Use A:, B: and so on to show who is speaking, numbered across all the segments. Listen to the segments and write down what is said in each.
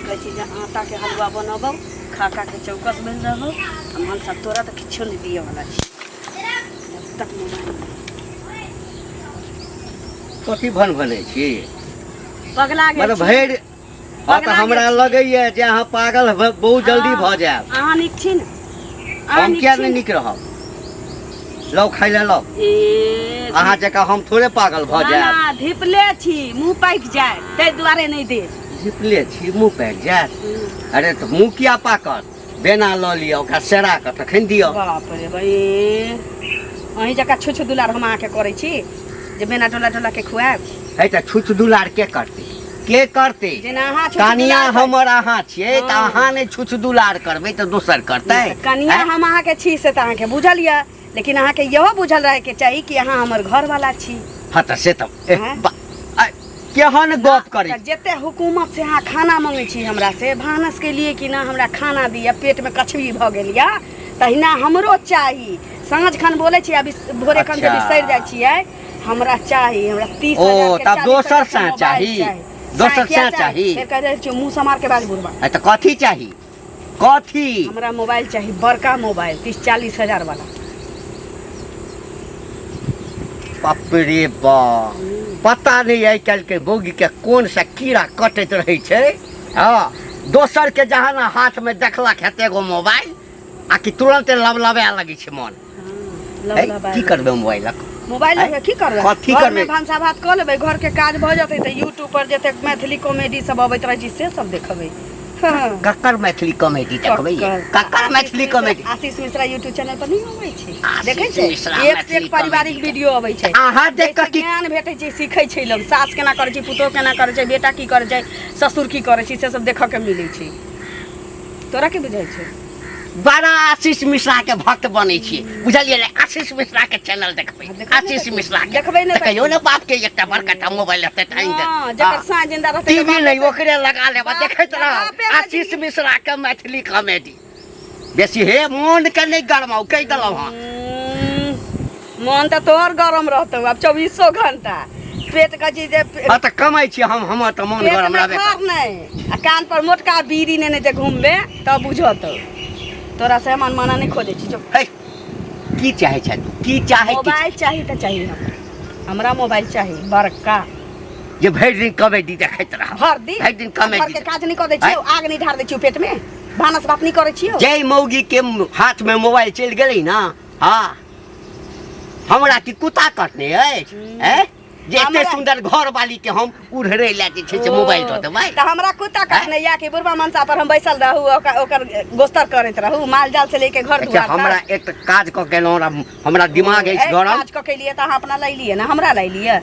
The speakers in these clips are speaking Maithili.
A: कहै छी जे आटाके हलुआ बनबौ, खा खा के चौकस भेल रहबौ। आ मनसा तोरा तऽ किछो नहि दिअ वला छै जब तक मोबाइल नहि।
B: कथी भन भनै छी?
A: पगला गेल
B: मतलब
A: छी।
B: भरि हँ तऽ
A: पगला
B: हमरा
A: गेल छी।
B: लगैया जे अहाँ पागल बहुत जल्दी भऽ जायब।
A: अहाँ नीक छी ने? अहाँ
B: हम
A: नीक
B: किया
A: छी
B: नहि
A: ने?
B: नीक रहब? लौ खाइ लए लौ।
A: ए
B: अहाँ जकाँ हम थोड़े पागल भऽ
A: ना
B: जायब।
A: ना, धिपले छी, मुँह पाकि जाय ताहि दुआरे नहि देब।
B: झिपले छी, मुँह पाकि जायत? अरे तऽ मुँह किया पाकत? बेना लऽ लिअ, ओकरा सेरा कऽ तखन दिअ।
A: बाप रे भाई, अहीं जकाँ छुछ दुलार हम अहाँके करै छी जे बेना डोला डोला के खुआएब?
B: है तऽ छुछ दुलार के करतै? के करतै?
A: जेना अहाँ छुछ
B: कनिया
A: दुलार करै-
B: हमर अहाँ छियै तऽ
A: हँ।
B: अहाँ नहि छुछ दुलार करबै तऽ दोसर करतै?
A: तऽ कनिया
B: आँय?
A: हम अहाँके छी से तऽ अहाँके बुझल यऽ, लेकिन अहाँके इहो बुझल रहैके चाही कि अहाँ हमर घरवाला छी।
B: हँ तऽ से तऽ एह,
A: आँय?
B: आँय, केहन गप करै
A: तऽ जते हुकूमत से अहाँ खाना मंगै छी हमरा से, भानस के लिए कि ना हमरा खाना दिअ, पेट में कछबी भऽ गेल यऽ, तहिना हमरो चाही। साँझ खन बोलै छी, अभी भोरे खन जे बिसरि जाइ छियै, हमरा चाही, हमरा 30
B: ओ,
A: हजार के
B: तब
A: 40
B: दोसर
A: हजार के
B: साँझ
A: मोबाइल
B: चाही? दोसर
A: साँझ किया
B: साँझ चाही?
A: फेर कहि दै छियै, मुँह समार के बाज बुढ़बा।
B: आ तऽ कथी चाही? कथी?
A: हमरा मोबाइल चाही, बड़का मोबाइल, 30-40 हजार वाला।
B: बाप रे बाप, पता नहि आइ काल्हि के मौगी के कोन सा कीड़ा कटैत रहै छै। हँ, दोसर के जहाँ ने हाथ में देखलक हेतै एगो मोबाइल आ कि तुरंते लबलबाए लगै छै मन। है, की करबै मोबाइलक?
A: मोबाइल
B: आँय?
A: लऽ की करबै?
B: कथी
A: घरमे
B: करबै?
A: भनसा भात कऽ लेबै, घरके काज भऽ जेतै तऽ यूट्यूब पर जतेक मैथिली कॉमेडी सब अबैत रहै छै से सब देखबै। हँ।
B: ककर मैथिली कॉमेडी देखबै?
A: ककर?
B: ककर
A: आशीष
B: Maithili
A: Mishra-
B: comedy?
A: Ashish Mishra YouTube channel पर नहि अबै छै?
B: आशीष
A: देखै छै,
B: मिश्रा
A: एक से
B: मैथिली
A: एक पारिवारिक
B: कॉमेडी।
A: वीडियो अबै छै।
B: अहाँ देख कऽ
A: जाहिसँ
B: की
A: ज्ञान भेटै छै, सीखै छै लोग, सास केना करै छै, पुतोह केना करै छै, बेटा की करै छै, ससुर की करै छै, से सब देखऽ के मिलै छै। तोरा की बुझाइ छै?
B: बड़ा आशीष मिश्रा के भक्त बनै छी, बुझलियै ने? आशीष मिश्रा के चैनल देखबै।
A: देखबै ने।
B: आशीष मिश्रा के
A: देखबै ने
B: तऽ कहियो ने बाप के एकटा बड़का टा मोबाइल हेतै तऽ आनि देत।
A: हँ, जकर साँझ जिंदा रहतै तऽ
B: टीवी
A: बापे
B: नहि
A: से-
B: ओकरे लगा लेब आ
A: बाप-
B: देखैत रहब
A: बापे से
B: आशीष
A: जिंदगी-
B: मिश्रा के मैथिली कॉमेडी। बेसी हे मोन के नहि गरमाउ, कहि देलहुँ हँ।
A: मन तऽ तोहर गरम रहतौ आब चौबीसो घंटा। पेट के चीज जे
B: हँ तऽ कमाइ छी हम, हमर तऽ मोन
A: पेट
B: गरम
A: मे
B: रहबे
A: खर
B: करत।
A: नहि आ कान पर मोटका बीड़ी नेने जे घुमबे तब बुझतौ। तोरा से हम अनमाना नहि खोजै छी, चुप।
B: हे, की चाहै छै तू? की चाहै की?
A: मोबाइल चाही तऽ चाही हमरा, हमरा मोबाइल चाही बड़का
B: जे भरि दिन कॉमेडी देखैत रहब।
A: भरि दिन?
B: भरि दिन कॉमेडी।
A: घर के काज नहि कऽ दै छियौ? आग नहि ढार दै छियौ? पेट मे भानस भात नहि करै छियौ?
B: जै मौगी के हाथ में मोबाइल चलि गेलै ना, हाँ, हमरा की कुत्ता कटने अछि? हैं? जे एते सुंदर घर वाली के हम उड़े लए जे छै से मोबाइल दऽ देबै?
A: तऽ हमरा कुत्ता कटने या कि बुढ़बा मनसा पर हम बैसल रहू, ओकर गोस्तर करैत रहू, माल जाल से लेके घर
B: अच्छा
A: दुआर तक?
B: हमरा एक तऽ काज कऽ के एलहुँ, हमरा दिमाग अछि गरम।
A: काज कऽ के लिए तऽ अहाँ अपना लऽ लिए ने, हमरा लऽ लिए।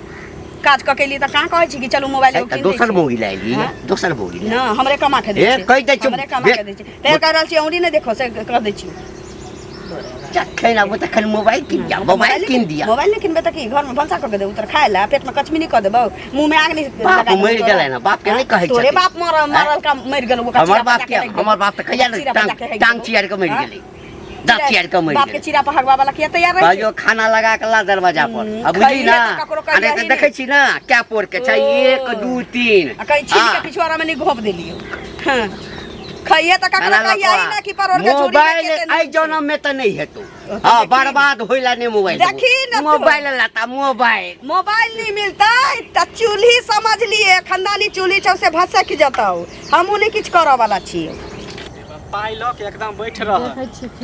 A: काज कऽ के लिए तऽ कहाँ कहै छी कि चलू मोबाइल
B: है,
A: एगो
B: तऽ
A: कीन दै
B: दोसर
A: छी।
B: मौगी लए एलियै?
A: हाँ?
B: दोसर मौगी लए
A: ना, हमरे कमा के दै
B: ए,
A: छै।
B: कहि दै छियौ,
A: हमरे कमा के दै छै। तैं कहि रहल छी, औंरी नहि देखो से कह दै छी।
B: जखन आबू तखन मोबाइल कीन दिया, मोबाइल कीन दिया।
A: मोबाइल नहि किनबै तऽ की घरमे भनसा कऽ के देबौ तोरा खाय लए? पेटमे कचमी नहि कऽ देबौ? मुँहमे आग नहि
B: बाप
A: लगा देबौ
B: मरि
A: तोरा?
B: गेलै ने, बाप के नहि कहै
A: तोरे
B: छथिन।
A: बाप मरल मरल का मरि गेलौ ओकरा
B: हमर
A: चीरा
B: बाप
A: पजा
B: के
A: के राखि देबौ।
B: हमर बाप तऽ कहिया ने
A: चीरा
B: टांग
A: पजा के राखि
B: टांग
A: देबौ।
B: चियार के मरि
A: हाँ?
B: गेलै, दाँत चियार के मरि
A: बाप के
B: गेलै।
A: चीरा पहगवा वाला किया तैयार रहै छै?
B: कहियो खाना लगा के ला दरवाजा पर। आ बुझली
A: खइहे
B: ना
A: तऽ ककरो
B: आ नहि तऽ
A: कहियही
B: देखै
A: नहि।
B: छी ना क्या पोर के छै,
A: ओ।
B: 1 2 3
A: आ कहीं छील के
B: हाँ।
A: पिछुआरा में नहीं घोप देलियौ। हाँ। खइहे तऽ ककरो
B: खाना लऽ
A: कहियही
B: कऽ
A: ना कि परोड़ के झोरी में
B: मोबाइल
A: केते
B: एहि
A: नून छै।
B: जनम में तऽ नहि हेतौ।
A: ओ तऽ
B: हाँ,
A: देखी।
B: बर्बाद होय ला नहि मोबाइल देबौ।
A: देखी ने तू।
B: मोबाइल लाता मोबाइल।
A: मोबाइल नहीं मिलता तऽ चूल्ही समझ लिए, खानदानी चूल्ही छौ से भसक जतौ। हमहूँ नहि किछु करऽ वाला छियै।
C: पाइ लऽ के एकदम बैठ रह,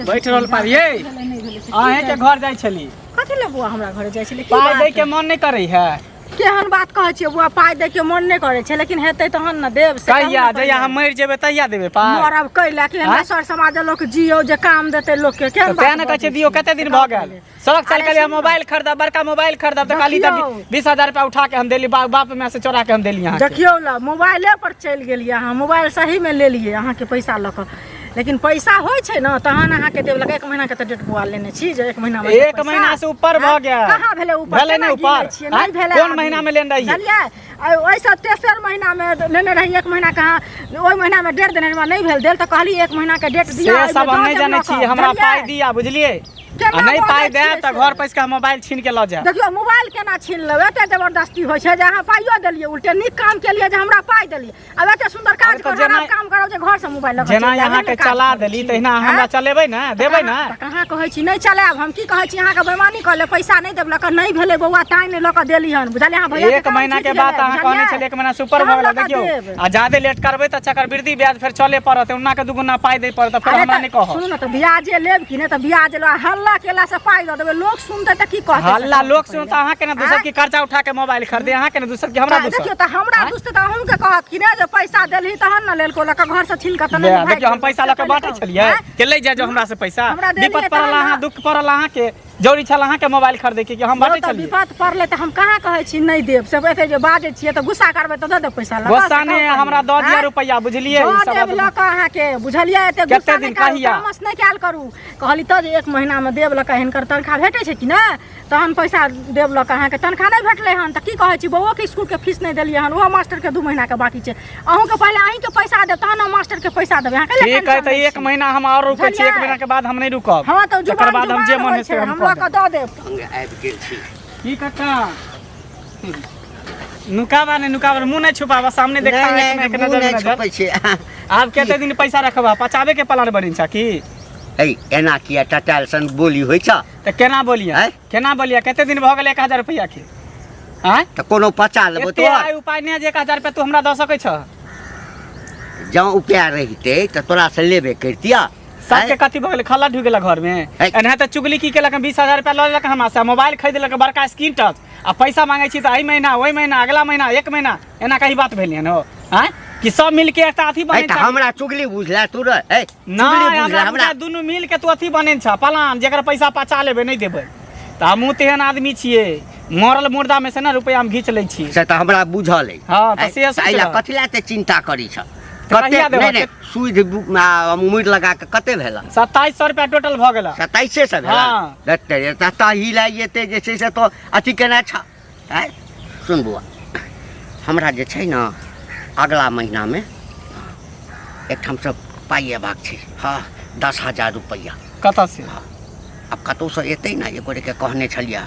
C: बैठ रहल पाइ। ये अहें के घर जाइ छली?
D: कथी लए बौआ हमरा घरे जाइ छली? की
C: पाइ
D: बात?
C: दै के मन नहि करै है?
D: केहन बात कहै छियै बौआ, पाइ दै के मन नहि करै छै? लेकिन हेतै तहन ने देब, से कहू ने।
C: कहिया? जहिया
D: पहिले।
C: हम मरि जेबै तहिया देबै पाइ?
D: मरब कैला कि हमरा
C: आँय?
D: सर समाज लोक जियौ जे काम देतै लोकके? केहन
C: तऽ
D: बात
C: तें ने कहै
D: बजै
C: छियै दियौ।
D: छियै?
C: कते दिन
D: से
C: भऽ
D: कहू
C: गेल
D: पहिले।
C: सड़क चल
D: अरे
C: कहलियै
D: सुन ने।
C: मोबाइल खरीदब, बड़का मोबाइल खरीदब, तऽ कहली तऽ
D: देखियौ।
C: 20,000 रुपया उठा के हम देली, बाप माय से चोरा के हम देली अहाँके।
D: देखियौ ल मोबाइले पर चलि गेलियै अहाँ, मोबाइल सहीमे लेलियै अहाँके पैसा लऽ कऽ, लेकिन पैसा होइ छै ने तहन अहाँके देब लगे। एक महीना के तऽ डेट बौआ लेने छी जे एक महीना में
C: एक महीना से ऊपर भऽ गेल।
D: कहाँ भेलै ऊपर?
C: भेलै
D: केना
C: ने
D: गिनै
C: ऊपर?
D: छियै?
C: आँय?
D: नहि भेलै।
C: कोन
D: अभी।
C: महीना में लेने रहियै?
D: बुझलियै, आ ओहिसँ तेसर महीना में लेने रही। एक महीना कहाँ, ओहि महीना में डेट देने रही, हमरा नहि भेल देल, तऽ कहली एक महीना के डेट दिअ,
C: से
D: एहिमे
C: सब हम
D: दऽ
C: नहि
D: देब
C: जानै
D: लऽ
C: छी,
D: कऽ,
C: हमरा
D: बुझलियै?
C: पाइ दिया, बुझलियै?
D: केना
C: आ नहि
D: बजै
C: पाइ
D: छियै
C: देब तऽ
D: से?
C: घर पैस के हम मोबाइल छीन के लऽ जायब।
D: देखियौ मोबाइल केना छीन लेबै, एते जबरदस्ती होइ छै जे अहाँ पाइयो देलियै, उल्टे नीक काम केलियै जे हमरा पाइ देलियै। आब एते सुन्दर काज
C: अरे तऽ
D: कर,
C: जेना
D: खराब काम करब जे घर से मोबाइल लऽ कऽ
C: जेना
D: चलि जायब,
C: अहाँके
D: एहने काज
C: चला
D: करै
C: देली
D: छी।
C: तहिना अहाँ हमरा
D: आँय?
C: चलेबै ने, देबै ने?
D: तऽ कहाँ कहै छी नहि चलायब हम? की कहै छी अहाँके बेमानी कऽ ले पैसा नहि देब लऽ कऽ, नहि भेलै बौआ ताहि नहि लऽ कऽ देली हन, बुझलियै? अहाँ भैया के
C: एक
D: काम
C: महीना
D: छूटि
C: के बात
D: गेलै,
C: अहाँ कहने
D: बुझलियै?
C: छलियै, एक महीना से ऊपर
D: तहन
C: भऽ गेल।
D: लऽ कऽ
C: देखियौ
D: देब।
C: आ जादे लेट करबै तऽ चक्रवृद्धि ब्याज फेर चले पड़त, उन्ना के दुगुना पाइ दै पड़त, फेर
D: अरे
C: हमरा
D: तऽ
C: नहि कहब।
D: सुनू ने, तऽ ब्याजे लेब कि नहि? तऽ ब्याज लेब, हल्ला केला से पाइ दऽ देबै, लोक सुनतै तऽ की कहतै से
C: हल्ला
D: कहू
C: लोक
D: पहिले।
C: सुनता अहाँके ने दोसर
D: आँय?
C: की कर्जा उठा के मोबाइल खरीदे अहाँके ने दोसर की हमरा
D: तऽ
C: दोसर?
D: देखियौ तऽ हमरा
C: आँय?
D: दुसतै तऽ अहूँके कहत कि नहि जे पैसा देलही तहन ने लेलको, लऽ कऽ घर से छीन कऽ तऽ नहि
C: ले,
D: ने भागि
C: देखियौ हम
D: गेलौ,
C: पैसा
D: से
C: लऽ के
D: पहिले
C: बाँटै
D: कहू।
C: छलियै
D: आँय?
C: के लै जाय जो हमरा से पैसा।
D: हमरा देलियै
C: विपद पड़ल
D: तहन
C: अहाँ,
D: ने।
C: दुख पड़ल अहाँके, जरूरी छल अहाँके मोबाइल खरीदे के कि हम
D: यौ
C: बाँटै
D: तऽ
C: छलियै?
D: विपद पड़लै तऽ हम कहाँ कहै छी नहि देब, से एते जे बाजै छियै तऽ गुस्सा करबै तऽ दऽ देब पैसा लऽ कऽ,
C: गुस्सा
D: से
C: नहि,
D: कहू
C: हमरा
D: पहिले।
C: दऽ दिअ
D: आँय?
C: रुपैआ, बुझलियै? ई
D: दऽ
C: सब
D: देब
C: बात
D: लऽ कऽ अहाँके, बुझलियै? एते
C: कते
D: गुस्सा
C: दिन
D: नहि करू,
C: कहिया?
D: तामस नहि कयल करू। कहली तऽ जे एक महीनामे देब लऽ कऽ, हिनकर तनख्वाह भेटै छै कि नहि तहन पैसा देब लऽ कऽ। अहाँके तनख्वाह नहि भेटलै हन तऽ की कहै छी, बौओके इसकुलके फीस नहि देलियै हन, ओहो मास्टरके 2 महीनाके बाँकी छै। अहूँके पहिले अहीँके पैसा देब तहन हम मास्टरके पैसा देबै। अहाँ कैला
C: ठीक है
D: टेंशन
C: तऽ
D: लै
C: एक
D: छी?
C: महीना हम आओर रुकै छी, एक
D: बुझलियै?
C: महीना के बाद हम नहि रुकब।
D: हँ तऽ
C: तकर
D: जुबान
C: बाद हम जे
D: जुबान
C: मन
D: होइ
C: होइ
D: छै,
C: से हम
D: हम
C: कऽ
D: लऽ कऽ
C: देब।
D: दऽ देब।
B: तंग आबि गेल छी।
C: की कक्का, नुकाबा नहि, नुकाबा, मुँह नहि छुपाबा, सामने देखा।
B: नहि
C: आँखि में
B: नहि
C: एक
B: मुँह
C: नजर
B: नहि
C: नजर
B: छुपै छै।
C: आब कते दिन पैसा रखबा? पचाबे के प्लान बनै छ की?
B: है, एना किया टटायल सन बोली होइ छ?
C: तऽ केना बोलिए?
B: आँय?
C: केना बोलिए? कते दिन भऽ गेलै 1000 रुपैआ के? आँय?
B: तऽ कोनो पचा लेबो
C: एते
B: तोहर
C: आइ उपाय नहि जे 1000 रुपैआ तू हमरा दऽ सकै छह?
B: जँ उपाय रहितै तऽ तोरा से लेबे करितिया।
C: सबके कथी भऽ गेलै? खल्ला ढुकि गेलक घरमे।
B: है।
C: एना तऽ चुगली की केलक, 20,000 रुपैआ लऽ लेलक हमरा से, मोबाइल खरीद लेलक बड़का स्क्रीन टच, आ पैसा मांगै छी तऽ एहि महीना, ओहि महीना, अगला महीना, एक महीना, एना कही बात भेलै हन हो? आँय, कि सब मिलके एकटा अथी
B: है
C: बनै
B: तऽ
C: छै?
B: हमरा चुगली बुझला तू रे? है, चुगली
C: नहि
B: बुझला
C: हमरा
B: हमरा?
C: बुझाय दुनू मिल के तू अथी बनेने छ प्लान, जेकर पैसा पचा लेबै नहि देबै। तऽ हमहूँ तेहन आदमी छियै, मरल मुर्दा में से ने रुपैआ हम घीच लै छी।
B: से तऽ हमरा बुझल अइ।
C: हँ, तऽ
B: है,
C: से सोच
B: एहि लए
C: रह।
B: कथी लए एते चिन्ता करै छ?
C: तऽ कहिया
B: कते
C: देबह?
B: नहि नहि, सूद मुड़ि लगा कऽ कते भेल?
C: 2700 रुपैआ टोटल भऽ गेल।
B: 2700 भेल?
C: हँ।
B: देखते तऽ ताहि लए एते जे छै से तो अथी केने छ। आँय सुन बौआ, हमरा जे छै ने अगला महीनामे एकठामसँ पाइ अयबाक छै। हँ, 10,000 रुपैआ।
C: कतऽ से?
B: आब कतहुसँ एतै ने, एक गोटेके कहने छलियै,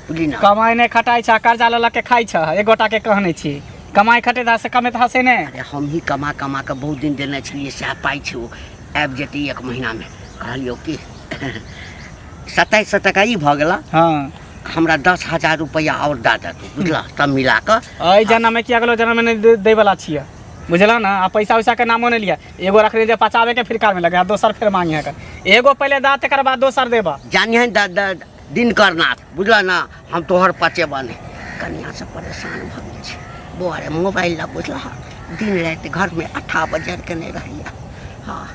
B: बुझली ने।
C: कमाइ नहि खटाइ छ, कर्जा लऽ लऽ के खाइ छ। एक गोटा के कहने छी, कमाइ खटेता से कमेता से नहि।
B: अरे हमही कमा कमा कऽ बहुत दिन देने छलियै, सएह पाइ छै, ओ आबि जेतै एक महीनामे। कहलियौ कि 2700 टका ई भऽ गेल।
C: हँ।
B: हमरा 10,000 रुपैआ आओर दऽ देतौ, बुझलह, सब मिला कऽ।
C: एहि जन्ममे कि अगलो जन्ममे नहि दै वला छियै, बुझलह ने? आ पैसा वैसा के नामो नहि लिअ। एगो रखने जे पचाबे के फिरकार में लगे, आ दोसर फेर मांगे कर। एगो पहिले दा, तकर बाद दोसर देबा।
B: जानिहन दिनकर नाथ, बुझलह ने, हम तोहर पचेबा नहि। कनियाँसँ परेशान भऽ गेल छी बौआ रे, मोबाइल लए बुझलह दिन राति घरमे अट्ठा बजर केने रहैया। हँ,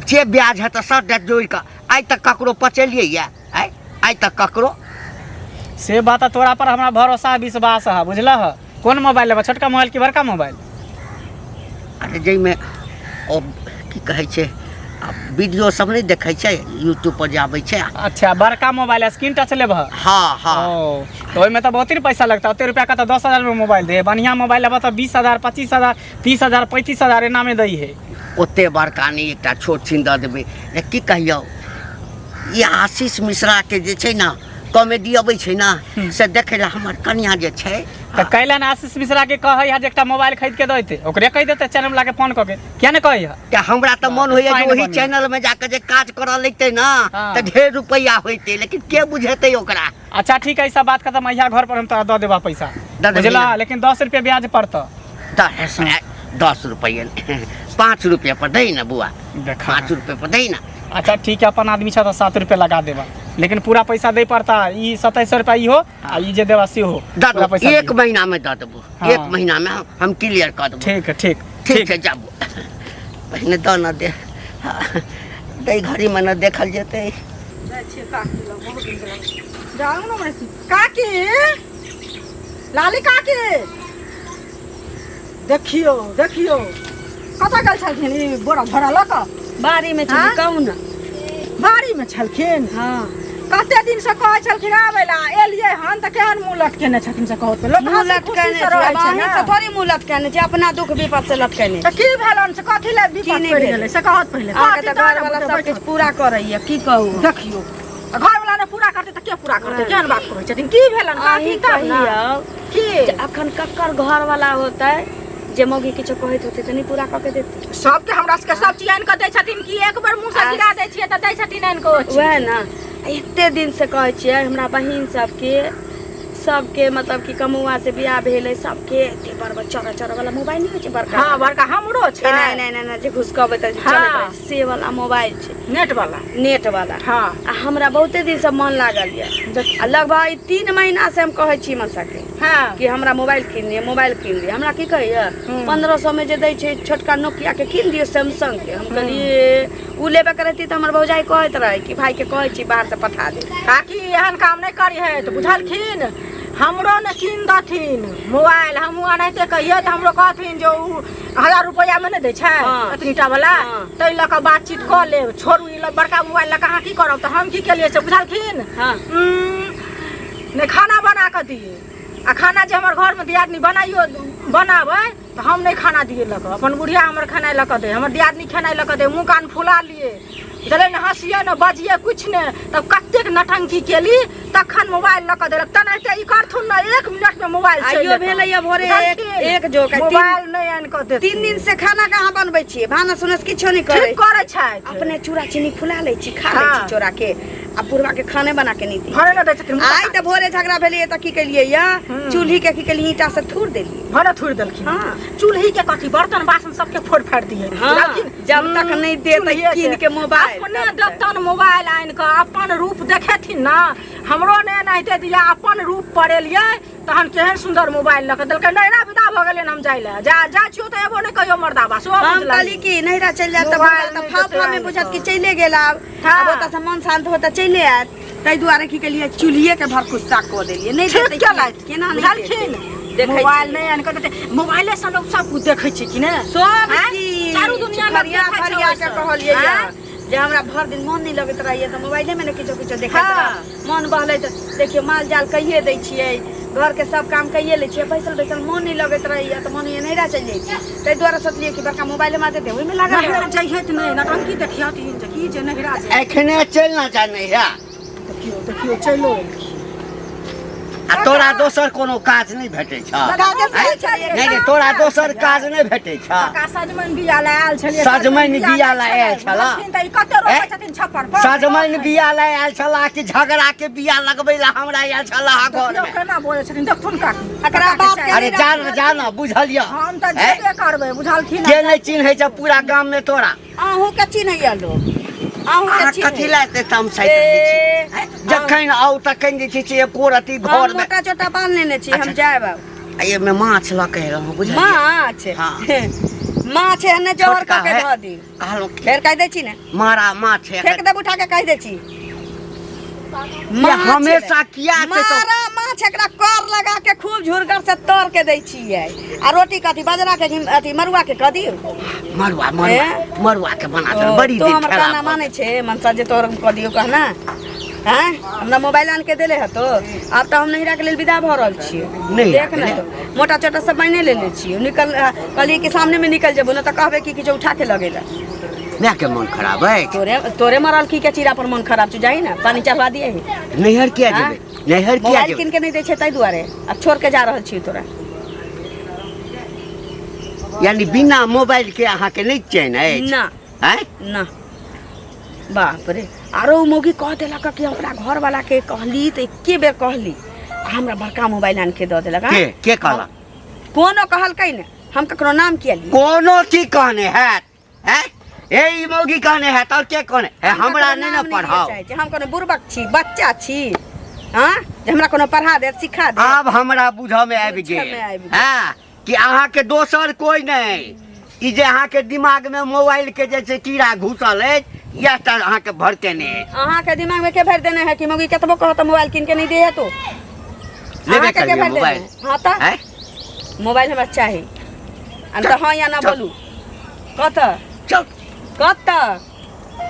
B: जे ब्याज हेतै सब जोड़ि कऽ। आइ तक ककरो पचेलियै यऽ? आइ आइ तक ककरो?
C: से बात तोरा पर हमरा भरोसा विश्वास है, बुझलह? कोन मोबाइल लेबह, छोटका मोबाइल कि बड़का मोबाइल?
B: अरे जाहिमे ओ की कहै छै, आ वीडियो सब नहि देखै छै यूट्यूब पर जे आबै छै।
C: अच्छा, बड़का मोबाइल स्क्रीन टच लेबह?
B: हँ हँ।
C: ओ तऽ ओहिमे तऽ बहुते ने पैसा लगतै। ओते रुपया के तऽ 10,000 में मोबाइल दे। बढ़िया मोबाइल लेबह तऽ 20,000, 25,000, 30,000, 35,000 एनामे दै है।
B: ओते बड़का नहि, एकटा छोट छिन दऽ देबै ने। की कहियौ, ई आशीष मिश्राके जे छै ने कॉमेडी अबै छै ने, से देखै लए हमर कनिया जे छै।
C: तऽ कैला ने आशीष मिश्रा के कहै है जे एकटा मोबाइल खरीद के दैते? ओकरे कहि देते, चैनल वाला के फोन कऽ के किया ने कहै है?
B: तऽ हमरा तऽ मन होइया जे
C: पानि
B: ओही
C: बनि।
B: चैनलमे जाकऽ जे काज करऽ लगतै ने
C: हँ।
B: तऽ ढेर रुपैआ होइतै, लेकिन के बुझेतै ओकरा?
C: अच्छा ठीक है, ई सब बात खत्म। अहिया घर पर हम तोरा दऽ देबा पैसा।
B: दऽ देबही
C: बुझला
B: ने?
C: लेकिन 10 रुपया ब्याज पड़तौ।
B: 10, 10 रुपैआ, 5 रुपैआ पर दै ने बुआ।
C: देखा।
B: 5 रुपैआ पर दै ने।
C: अच्छा ठीक है, अपन आदमी छ तऽ 7 रुपया लगा देबा, लेकिन पूरा पैसा दै पड़ता। ई 2700 रुपया इहो आ ई जे देबा सेहो
B: दऽ
C: पूरा
B: देबो।
C: पैसा
B: एक
C: दियौ।
B: महीनामे दऽ देबो।
C: हँ।
B: एक महीनामे हम क्लियर कऽ देबो।
C: ठीक है, ठीक।
B: ठीक छै, जाबू, पहिने दऽ ने दे। हँ, दै घड़ीमे ने देखल जेतै।
D: जाइ छियै काकी लग, बहुत दिन भेलै। जाउ ने मने काकी, लाली काकी, देखियौ देखियौ कतऽ गेल छलखिन ई बोरा झोरा लऽ कऽ?
A: बाड़ी में छली।
D: हाँ?
A: कहू ने।
D: बाड़ी में छलखिन?
A: हाँ।
D: कते दिन से कहै छलखिन आबै ला, एलियै हन तऽ केहन मुँह लटकेने छथिन से कहू तऽ। लोक
A: मुँह
D: हँसी
A: लटकेने
D: खुशी से
A: छी।
D: रहै
A: आब
D: छै
A: अहीं
D: ने।
A: से थोड़ी मुँह लटकेने छी, अपना दुख विपद से लटकेने
D: तऽ
A: छी।
D: की भेलन से, कथी लए
A: की
D: विपद
A: नहि
D: पड़ि
A: भेलै?
D: गेलै से कहत पहिले।
A: अहाँके
D: कहती
A: तऽ
D: तहन
A: घर
D: ने
A: वाला
D: बुझबै,
A: सब
D: बैठो।
A: किछु पूरा करैया, की कहू?
D: देखियौ आ देतै तऽ के पूरा करतै? केहन बात कहै छथिन? की भेलन
A: अहीं
D: कहथिन तब ने।
A: कहियौ
D: की
A: जे अखन ककर घरवाला होतै जे मौगी किछो कहैत होतै तऽ नहि पूरा कऽ के देतै?
D: सबके हमरा सबके सब चीज आनि कऽ दै छथिन कि एक बेर मुँह से
A: आ-
D: गिरा दै छियै तऽ दै छथिन आनि कऽ ओ चीज।
A: वएह ने, एते दिन से कहै छियै हमरा बहिन सबके, सबके मतलब कि कमौआ से बियाह भेल है, सबके एते बड़ बड़ चौड़ा चौड़ा वाला मोबाइल नहीं होइ छै बड़का?
D: हाँ, बड़का हमरो छै।
A: एना एना एना एना जे घुसकबैत रहै छै,
D: हाँ।
A: चलैत रहै छै, से वाला मोबाइल छै।
D: नेट वाला।
A: नेट वाला।
D: हाँ।
A: आ हमरा बहुते दिन से मन लागल यऽ, आ लगभग 3 महीना से हम कहै छी मनसा के
D: हाँ
A: कि हमरा मोबाइल कीन दिअ, मोबाइल कीन दिअ। हमरा की कहैया, 1500 में जे दै छै छोटका नोकिया के कीन दियौ सैमसंग के। हम कहलियै उ लेबे के रहती तऽ हमर भौजाई कहैत रहै कि भाई के कहै छी बाहर से पठा दे।
D: काकी एहन काम नहि करी है तऽ बुझलखिन, हमरो ने कीन दथिन मोबाइल। हमहूँ एनाहिते कहियै तऽ हमरो कहथिन जे उ 1000 रुपैआमे नहि दै छै
A: हाँ।
D: एतनीटा वाला,
A: हाँ।
D: ताहि लऽ कऽ बातचीत कऽ लेब। छोड़ू ई बड़का मोबाइल लऽ कऽ अहाँ की करब? तऽ हम की केलियै से बुझलखिन?
A: हाँ।
D: नहि खाना बना कऽ दियै, आ खाना जे हमर घरमे दियादनी बनाइयो बनाबै तऽ हम नहि खाना दियै लऽ कऽ, अपन बुढ़िया हमर खेनाइ लऽ कऽ दै, हमर दियादनी खेनाइ लऽ कऽ दै। मुँह कान फुला लियै, बुझलियै ने? हँसियै ने, बजियै किछु नहि। तब कतेक नटंकी केली तखन मोबाइल लऽ कऽ देलक। तेनाहिते ई करथुन ने, 1 मिनटमे मोबाइल चलि
A: आइयो
D: जेतनि।
A: भेलैया भोरे
D: बुझलखिन?
A: एक जोक, आ
D: मोबाइल नहि आनि कऽ देथिन।
A: 3 दिन से खाना कहाँ बनबै छियै, भानस उनस किछो नहि करै।
D: ठीक करै छथि।
A: अपने चूड़ा चीनी फुला लै छी, खा लै छी
D: हाँ।
A: चोरा के, आ बुढ़वा के खाने बना के नहि दी।
D: भरे नहि दै छथिन।
A: आइ तऽ भोरे झगड़ा भेलैया तऽ की केलियै या, चूल्ही के की केलियै, ईंटा से थूर देलियै।
D: भरे थूर देलखिन।
A: हाँ।
D: चूल्ही के कथी, बर्तन बासन सबके फोड़ फाड़ि दियै।
A: हाँ,
D: बुझलखिन?
A: जब तक नहि देतै
D: चूल्हिए
A: कीन के मोबाइल,
D: अपने
A: तब तक।
D: देतन मोबाइल आनि कऽ, अपन रूप देखेथिन ने। हमरो ने एनाहिते दिया, अपन रूप पड़ेलियै तहन केहन सुंदर मोबाइल लऽ कऽ देलकै। नैहरा विदा भऽ गेलियनि हम जाइ लए, जा जाइ छियौ तऽ एबो नहि कहियो मर्दाबा सेहो।
A: हम
D: बुझलही?
A: कहली कि नैहरा चलि जायत तऽ
D: मोबाइल
A: बुझत तऽ
D: नहि
A: फाव
D: देतै
A: फाव में
D: आनि
A: बुझत कि
D: कऽ।
A: चलि गेल आब।
D: हाँ।
A: आब ओतऽ से मन शांत होत तऽ चलि आयत, ताहि दुआरे की केलियै, चूल्हिए के भरकुस्सा कऽ देलियै। नहि
D: ठीक
A: देतै
D: केलथि।
A: केना नहि
D: बुझलखिन?
A: देतै? देखै
D: मोबाइल
A: छियै।
D: नहि आनि कऽ देतै, मोबाइले से लोक सब कुछ देखै छै कि नहि?
A: सब
D: आँय?
A: चीज
D: चारू दुनिया लोक
A: फरिया
D: देखै छै
A: फरिया के
D: ओहिसँ।
A: कहलियै
D: आँय?
A: यऽ जे हमरा भरि दिन मन नहि लगैत रहैया तऽ मोबाइले मे ने किछो किछो देखैत
D: हाँ।
A: रह, मन बहलै तऽ देखियौ माल जाल कहिए दै छियै, घरके सब काम कहिए लै छियै, बैसल बैसल मन नहि लगैत रहैया तऽ मन होइया नैहरा चलि जाइ छी। ताहि दुआरे सोचलियै कि बड़का मोबाइल हमरा देतै, ओहिमे लागल
D: नैहरा
A: रहब।
D: जइहे तऽ नहि नटंकी देखियथिन जे की जे नैहरा जाइ।
B: एखने चलि ना जा नैहरा।
D: देखियौ देखियौ चलि एलखिन।
B: आ तोरा दोसर कोनो काज नहि भेटै छौ?
A: काजे से
B: आँय?
A: छलियै।
B: नहि नहि, तोरा दोसर काज नहि भेटै छौ?
D: काका सजमनि बिया लए आयल छलियै।
B: सजमनि बिया लए आयल छला?
D: बुझलखिन तऽ ई कते रोपै
B: ऐं?
D: छथिन छप्पर पर।
B: सजमनि बिया लए आयल छला कि झगड़ा के बिया लगबै लए हमरा आयल छला घर
D: देखियौ
B: मे?
D: केना बजै छथिन, देखथुन काकी।
A: एकरा बाप के
B: अरे जान जान, बुझलियै?
D: हम तऽ
B: ऐं?
D: जेबे करबै, बुझलखिन?
B: के नहि चिन्है छै पूरा गाम मे तोरा?
A: अहूँ के चिन्हैया लोक, अहूँ के
B: अहाँ कथी
A: चिन्हैया।
B: लए एते तमसाइत रहै छी?
A: ए,
B: आँय? जखन आउ तखन जे छै से एको रत्ती
A: हम
B: घर मे
A: मोटा चोटा बान्ह लेने छी, हम
B: अच्छा।
A: जायब आब।
B: आ एहिमे माछ लऽ के एलहुँ, बुझलियै?
A: माछ?
B: हाँ।
A: माछ एहने जहर
B: छोटका
A: कऽ के
B: है।
A: धऽ दी।
B: कहलहुँ कि
A: फेर कहि दै छी ने,
B: मारा माछ है।
A: फेंक देब उठा के, कहि दै छी।
B: ये हमेशा किया एते तो-
A: मारा माछ एकरा कर लगा के खूब झुरगर से तर के दै छियै। आ रोटी कथी, बजरा के अथी मरुआ के कऽ दियौ?
B: मरुआ, मरुआ।
A: ए?
B: मरुआ के बना दे,
A: ओ,
B: बड़ी
A: तो
B: दिन
A: हमर
B: खेला
A: कहना
B: भऽ
A: मानै छै मनसा जे तोहर कऽ दियौ कहना? हैं, हमरा मोबाइल आन के देले हतो। आब तऽ हम नैहरा के लेल विदा भऽ रहल छियै।
B: नैहरा
A: देख
B: के
A: ने
B: लेल?
A: तो मोटा चोटा सब बान्हि लेले छियै। निकल कहलियै कि सामने में निकल जेबो ने तऽ कहबै कि किछो उठा के लगेला।
B: माय के मन खराब अछि?
A: तोरे तोरे मरल की के चीरा पर मन खराब छै। जाही ने, पानी चढ़वा दिए ही।
B: नैहर किया
A: हाँ?
B: जेबै? नैहर किया
A: मोबाइल
B: जेबै?
A: कीन के नहि दै छै ताहि दुआरे आब छोड़ के जा रहल छी तोरा।
B: यानी बिना मोबाइल के अहाँके नहि चैन अछि?
A: ना।
B: आँय?
A: ना, बाप रे, आरो उ मौगी कह देलक कि हमरा घरवाला के कहली तऽ एके बेर कहली आ हमरा बड़का मोबाइल आनि के दऽ देलक।
B: के के कहलक?
A: कोनो कहलकै ने, हम ककरो नाम किया ली?
B: कोनो की कहने हैत? हैं, ए ई मौगी कहने हैत और के कहने है?
A: हम
B: हमरा
A: ककरो
B: नहि ने
A: नाम लिअ
B: पढ़ाओ।
A: चाहै छी। हम कोनो बुड़बक छी, बच्चा छी? हाँ, जे हमरा कोनो पढ़ा देत, सिखा देत?
B: आब हमरा बुझऽ मे आबि
A: बुझऽ
B: गेल
A: मे आबि गेल।
B: हँ कि अहाँके दोसर कोइ नहि, ई जे अहाँके दिमाग मे मोबाइल के जे छै कीड़ा घुसल अछि, इएह टा अहाँके भरकेने अछि।
A: अहाँके दिमाग में के भरि देने है कि मौगी कतबो कहत तऽ मोबाइल कीन के नहीं दे तो?
B: लेबे
A: अहाँके के
B: करियै
A: भरि देने
B: मोबाइल।
A: है? हाँ तऽ
B: आँय?
A: मोबाइल हमरा चाही। आ तऽ हाँ या ना
B: चल।
A: बोलू, कतऽ?
B: चल।
A: कतऽ?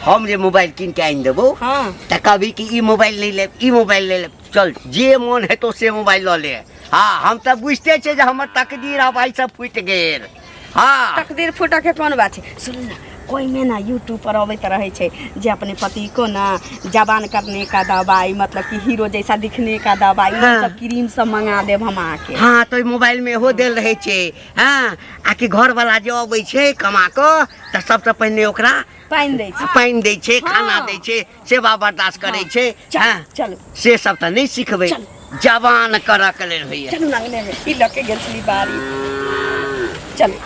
B: हम जे मोबाइल कीन के आनि देबौ
A: हाँ
B: तऽ कहबी कि ई मोबाइल नहि लेब, ई मोबाइल ले लेब। चल, जे मोन हेतौ से मोबाइल लऽ ले। हाँ, हम तऽ बुझिते छियै जे हमर तकदीर आब आइसँ फूटि गेल। हाँ,
A: तकदीर फूटऽ के कोन बात छै? सुन ने, ओहिमे ने यूट्यूब पर अबैत रहै छै जे अपने पति को ना जवान करने का दवाई, मतलब कि हीरो जैसा दिखने का दवाई। सब क्रीम सब मंगा देब हम अहाँके।
B: हँ, तऽ ओहि मोबाइलमे इहो देल रहै छै। हँ, आ कि घरवला जे अबै छै कमा कऽ, तऽ सबसँ पहिने ओकरा
A: पानि दै छै।
B: पानि दै छै, खाना दै छै, सेवा बर्दाश्त करै छै।
A: चलू।
B: हँ।
A: चलू।
B: से सब तऽ नहि सिखबै।
A: चलू।
B: जवान करऽ के लेल होइए।
A: चलू, अंगने में ई लऽ के गेल छली बाड़ी, चलू।